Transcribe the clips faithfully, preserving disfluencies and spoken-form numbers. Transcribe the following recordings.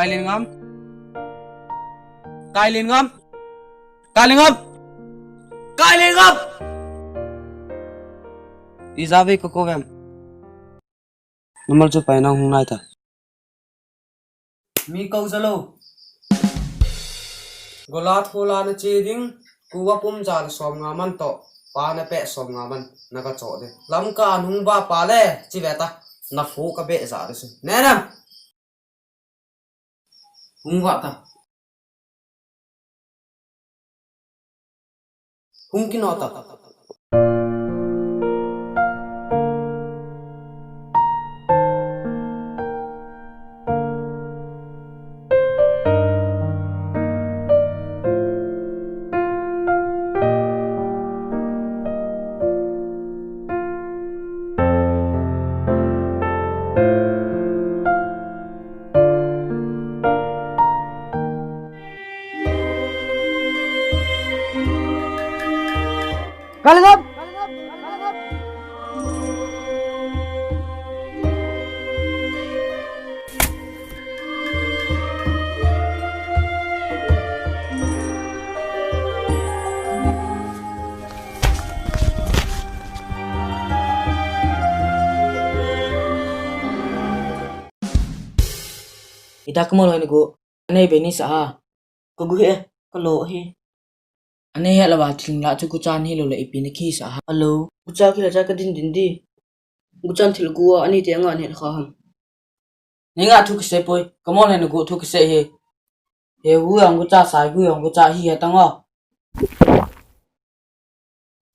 Kailin ngam. Kailin ngam. Kailin ngam. Kailin ngam. Ijat vei kakou vem. Namal chu pai nang hung nai ta. Mi kou jalou. Gola thola nache ding, kuva pum ja le som nga man toh, pa napeh som nga man, naga choh ding. Lamka nung ba pa le, chi ve ta, na phu ka beh ja de su. Ne nam? Hung va ta. Hung kino ta. Kalingap! Ita kamu lo ni gu. Anei be ni sa ha. Ka gu he, ka lo hi. Anei he la ba thing la chu gucha ni lo le ipi ni khi sa ha. Alo, gucha khi la cha ka din din di. Guchan thil gu a, ani te nga ni kha ham. Ni nga thu kise poi, ka mo le ni gu thu kise he. He gu yang gucha sa gu yang gucha hi he ta ngo.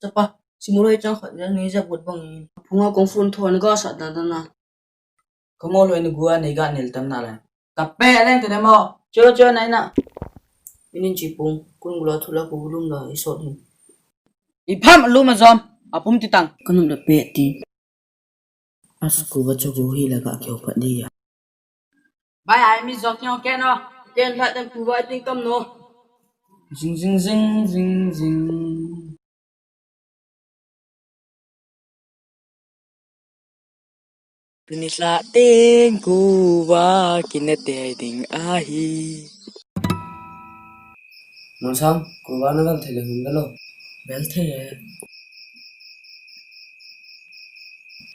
Chapa, simulai chang khat ni ja but bang. Phunga kong phun thon ga sa dan dan na. Ka mo loi ni gu a nei ga nel tam na lai. Ka pe leng te ne mo. Cho cho nai na. Inin chi pung, kun gula thula ku lum la i sot hin. I pham lum a zom, a pum ti tang. Ka num da pe ti. As ku va cho gu hi la ga kyo pa di ya. Bai ai mi zok nyo ke no. Ken la tem ku va ting kam no. Zing zing zing zing zing. Tuni lha teng kuva kinate ding ahi. Monsam, kuva na vel thei le hung da lo. Vel thei e.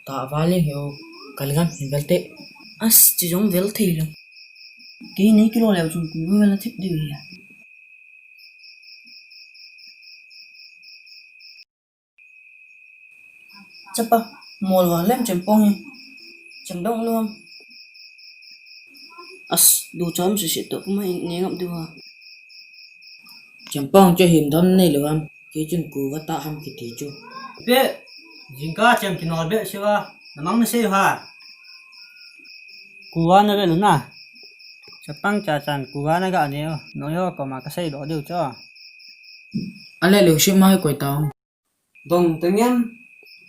Ta va le heo. Kalingam hin vel te. As, chi jong vel thei lo. Kei nei kilo le chung kuva vel na thip di vel. Chapa, mol vang lem chempong hi. Chemdong nuam. As, du chom sisi to kuma in ne ngam du ha. Chempong chu him dom nei lo am. Ki chun kuva ta ham kiti chu. Pe, jingka chem kinol be siwa. Namang na sei ha. Kuva na ve lu na. Chapang cha chan kuva na ga ne o. No yo koma ka sei lo diu cho. Ale lu shi mai koi tao. Dong tengem.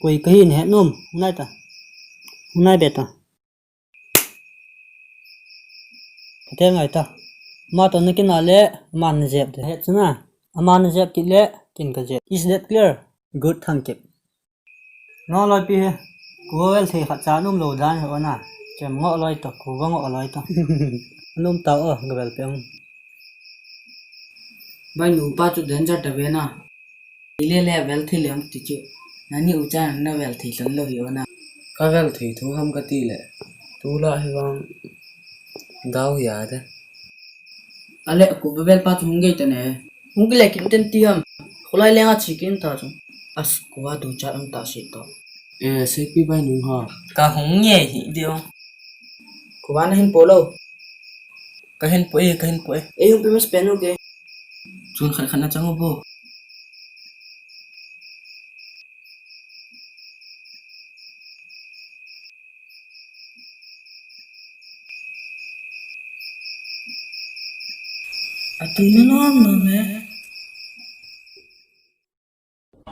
Koi ka hi ne nom. Nai ta. Nai be ta. Ka te ngai ta. Ma to na kin a le, ma na jep de. Het chuna. Ama na jep kit le, kin ka jep. Is that clear? Good, thank you. No loi pi he. Kuva vel thei khat cha num lo dan he ona. Chem ngo loi to, kuva ngo loi to. Num ta o, ga vel pe ong. Bai nu pa chu danger ta ve na. Ile le vel thei le ti chu. Nani u cha na vel thei lon lo hi ona. Ka vel thei thu ham ka ti le. Tu la hi vang. Dau hi a de. Ale, kuva vel pa chu hung gei ta ne. Hung gei le kin ten ti ham. Khulai lenga chi kin ta chu. As, kuva du cha am ta si to. E, sei pi bai nung ha. Ka hung nge hi dio. Kuva na hin po lo. Ka hin po e, ka hin po e. E, hung pi mas pen u ke. Chun khat khat na chang u bo. Atu na nom nom e.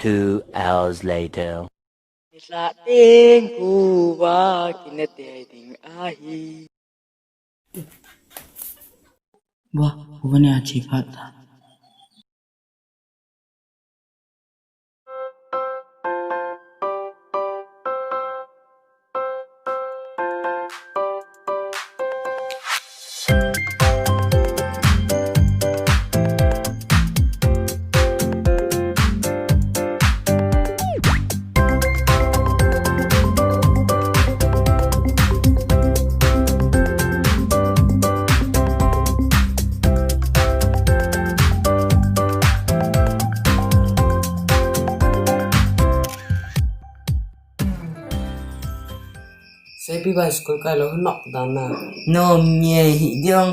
Two hours later. Nisa ting kuva kinate ding ahi. Wah, kuva ni achi phat. Seipi bai school kai lou, nok dan na. Nom nge hi diang.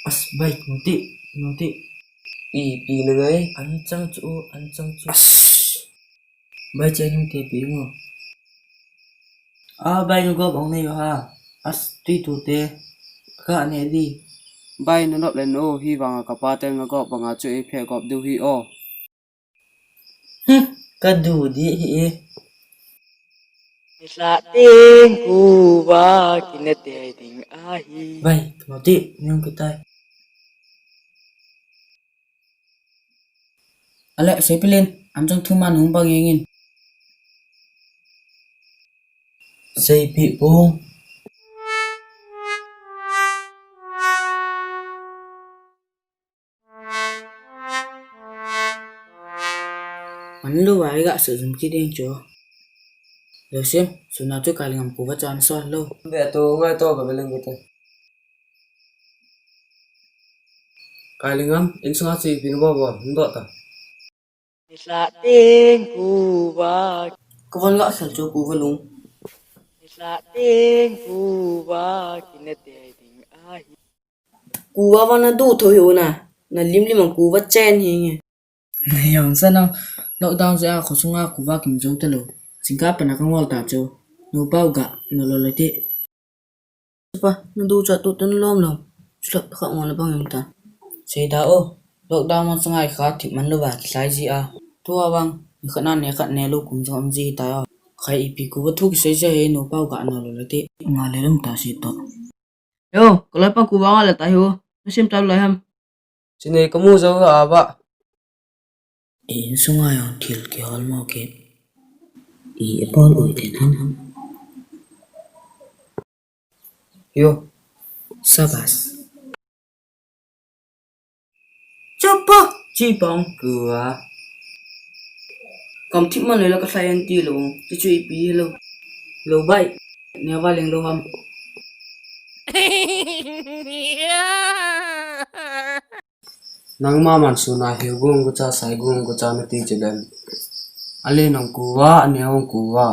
As bai, noti, noti. Ipi na ngai? An chang chu, an chang chu. As. Bai chen hung te pi ngo. A bai nu gop ong nei ha. As tui tu te. Ka ne di. Bai nu nop le no hi vang ka pa ten nga gop vang a chu i phe gop du hi o. Hmm, ka du di hi e. Nisa ting kuva kinete ding ahi. Bai, noti, nyung kitai. Ale, Seipi len, an chang thu man hung bang yengin. Seipi pung. An lu vai ga su zum ki ding chu. Lo sim, su na chu ka lingam kuva chan son lo. Be to, ngai to, ka be leng kite. Ka lingam, in sunga chi pin bo bo, ndo ta. Nisa ting kuva. Ka von ga khel chu kuva lung. Nisa ting kuva kinete ding ahi. Kuva va na du tho hi u na. Na lim lim ang kuva chen hi nge. Na yong sa nang lockdown je a kho sunga kuva kim jong te lo. Singka pa na ka ngol ta chu. Nu pau ga na lo lo te. Pa, na du cha tu tun lom lom. Chulap kha mo la bang yong ta. Sei da o. Lockdown ma sangai kha thip man lo va ki sai ji a. Tu a vang, ni khat na ne khat ne lo kum jong am ji ta a. Khai ipi kuva thu ki sai ji he nu pau ga na lo lo te. Nga le lum ta si to. Yo, ka loi pa kuva nga le ta hi u. Na sim ta loi ham. Chinei ka mu jo a ba. I insunga jong thil kihol mo ke. I apol ui te nan ham. Yo. Sabas. Chupa, chi pong kua. Kam thip man le la ka sai an ti lo. Ti chu ipi lo. Lo bai. Ne va leng lo ham. Nangma man suna hiu gung gucha sai gung gucha na ti chidan. Ale nong kuva, ane hong kuva.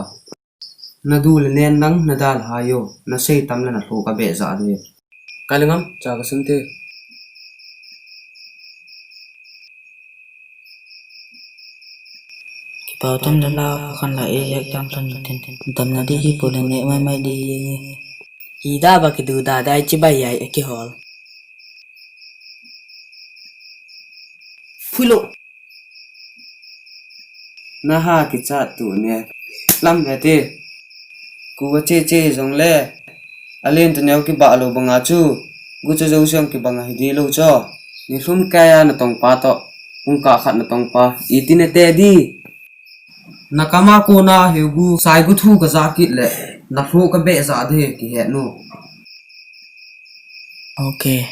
Na du le nen nang na dal ha yo, na sei tam le na hlo ka be za de. Ka lingam, cha ka sim te. Kipau tam le la, khan la e yak tam tam tin tin. Tam na di hi pu le ne mai mai di. Hi da ba ki du da dai chi bai yai e ki hol. Phuilo. Na ha kichat tu ne. Lam ve te. Kuva che che jong le. Alen tu neo kibah lo banga chu. Gucha jo siang kibang a hi di lo cho. Ni lhum kaya na tong pa to. Pung ka khat na tong pa. Iti ne te di. Na kama ko na hiu gu sai gu thu ka za kit le. Na hlo ka be za de ki he no. Okay.